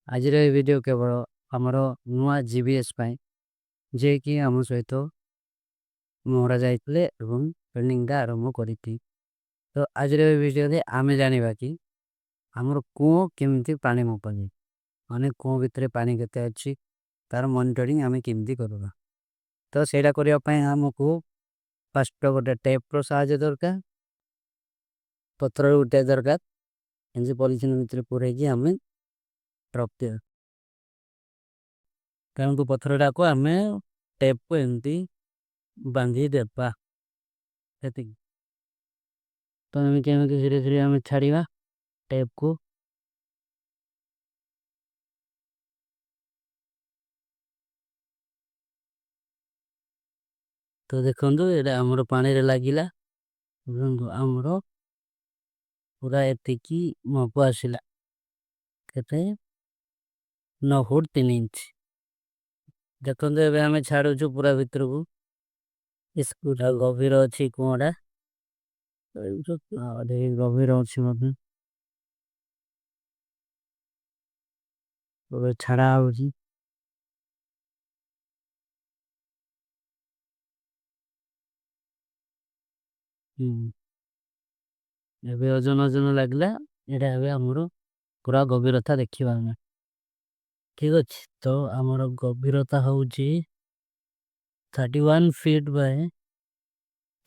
ଆଜିର ଏ ଭିଡ଼ିଓ କେବଳ ଆମର ନୂଆ ଜିବିଏସ୍ ପାଇଁ, ଯିଏକି ଆମ ସହିତ ମୋହରା ଯାଇଥିଲେ ଏବଂ ଟ୍ରେନିଂଟା ଆରମ୍ଭ କରିଛି। ତ ଆଜିର ଏ ଭିଡ଼ିଓରେ ଆମେ ଜାଣିବା କି ଆମର କୂଅ କେମିତି ପାଣି ମପାଯାଏ, ମାନେ କୂଅ ଭିତରେ ପାଣି କେତେ ଅଛି ତାର ମନିଟରିଂ ଆମେ କେମିତି କରିବା। ତ ସେଇଟା କରିବା ପାଇଁ ଆମକୁ ଫାଷ୍ଟ ଗୋଟେ ଟେପ୍ର ସାହାଯ୍ୟ ଦରକାର, ପତ୍ର ଗୋଟେ ଦରକାର, ଏମିତି ପଲିଥିନ୍ ଭିତରେ ପୂରେଇକି ଆମେ ରଖିବା। ତେଣୁ ପଥରଟାକୁ ଆମେ ଟେପ୍କୁ ଏମିତି ବାନ୍ଧି ଦେବା ସେତିକି। ତ ଏମିତି ଏମିତି ଧୀରେ ଧୀରେ ଆମେ ଛାଡ଼ିବା ଟେପ୍କୁ। ତ ଦେଖନ୍ତୁ, ଏଇଟା ଆମର ପାଣିରେ ଲାଗିଲା, ଆମର ପୁରା ଏତିକି ମାପ ଆସିଲା। କେତେ? 9 ଫୁଟ 3 ଇଞ୍ଚ। ଦେଖନ୍ତୁ, ଏବେ ଆମେ ଛାଡ଼ୁଛୁ ପୁରା ଭିତରକୁ। ପୁରା ଗଭୀର ଅଛି କୂଅଟା, ଗଭୀର ଅଛି ମଧ୍ୟ। ଛାଡ଼ା ହଉଛି। ଏବେ ଓଜନ ଓଜନ ଲାଗିଲା। ଏଇଟା ଏବେ ଆମର ପୁରା ଗଭୀରତା ଦେଖିବା ଆମେ। ଠିକ ଅଛି, ତ ଆମର ଗଭୀରତା ହଉଛି 31 ଫିଟ୍ ବାଇ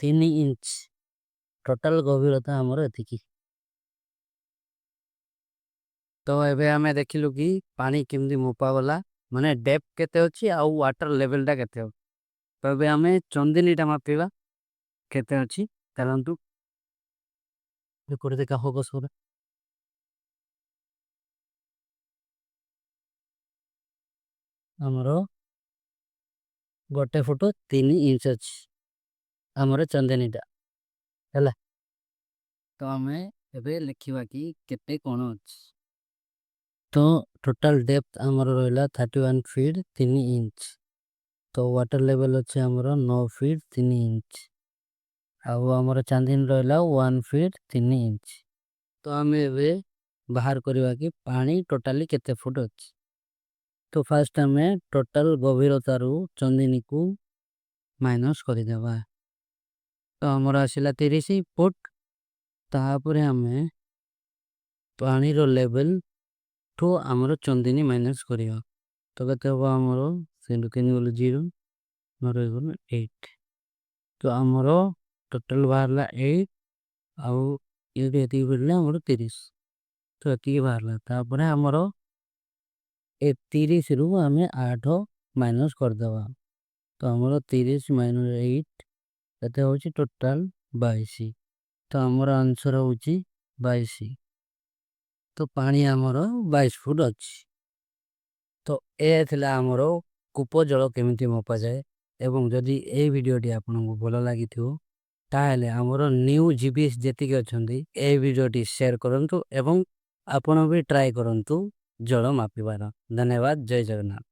3 ଇଞ୍ଚ। ଟୋଟାଲ ଗଭୀରତା ଆମର ଏତିକି। ତ ଏବେ ଆମେ ଦେଖିଲୁ କି ପାଣି କେମିତି ମପା ଗଲା, ମାନେ ଡେପ୍ଥ କେତେ ଅଛି ଆଉ ୱାଟର ଲେଭେଲଟା କେତେ ଅଛି। ତ ଏବେ ଆମେ ଚନ୍ଦିନୀଟା ମାପିବା କେତେ ଅଛି। ଚାଲନ୍ତୁ କରି ଦେଖା ଫୋକସ୍ କର। ଆମର 1 ଫୁଟ 3 ଇଞ୍ଚ ଅଛି ଆମର ଚନ୍ଦିନୀଟା ହେଲା। ତ ଆମେ ଏବେ ଲେଖିବା କି କେତେ କ'ଣ ଅଛି। ତ ଟୋଟାଲ ଡେପ୍ଥ ଆମର ରହିଲା 31 ଫିଟ୍ 3 ଇଞ୍ଚ। ତ ୱାଟର ଲେଭେଲ ଅଛି ଆମର 9 ଫିଟ୍ 3 ଇଞ୍ଚ, ଆଉ ଆମର ଚାନ୍ଦିନୀ ରହିଲା 1 ଫିଟ୍ 3 ଇଞ୍ଚ। ତ ଆମେ ଏବେ ବାହାର କରିବା କି ପାଣି ଟୋଟାଲି କେତେ ଫୁଟ ଅଛି। ତ ଫାଷ୍ଟ ଆମେ ଟୋଟାଲ ଗଭୀରତାରୁ ଚନ୍ଦିନୀକୁ ମାଇନସ୍ କରିଦେବା। ତ ଆମର ଆସିଲା 30 ଫୁଟ। ତାପରେ ଆମେ ପାଣିର ଲେଭେଲ ଠୁ ଆମର ଚନ୍ଦିନୀ ମାଇନସ୍ କରିବା। ତ କେତେ ହେବ ଆମର? 3 3 ଗଲେ 0, 9 ଗଲେ 8। ତ ଆମର ଟୋଟାଲ ବାହାରିଲା 8, ଆଉ ଏଇଠି ଏତିକି ପଡ଼ିଲା ଆମର 30। ତ ଏତିକି ବାହାରିଲା। ତାପରେ ଆମର ଏ 30ରୁ ଆମେ 8 ମାଇନସ୍ କରିଦେବା। ତ ଆମର 30 ମାଇନସ୍ 8 କେତେ ହେଉଛି? ଟୋଟାଲ 22। ତ ଆମର ଆନ୍ସର ହେଉଛି 22। ତ ପାଣି ଆମର 22 ଫୁଟ ଅଛି। ତ ଏ ଥିଲା ଆମର କୂପ ଜଳ କେମିତି ମପାଯାଏ। ଏବଂ ଯଦି ଏଇ ଭିଡ଼ିଓଟି ଆପଣଙ୍କୁ ଭଲ ଲାଗିଥିବ, ତାହେଲେ ଆମର ନ୍ୟୁ ଜିବିଏସ୍ ଯେତିକି ଅଛନ୍ତି ଏଇ ଭିଡ଼ିଓଟି ସେୟାର କରନ୍ତୁ ଏବଂ ଆପଣ ବି ଟ୍ରାଏ କରନ୍ତୁ ଜଳ ମାପିବାର। ଧନ୍ୟବାଦ, ଜୟ ଜଗନ୍ନାଥ।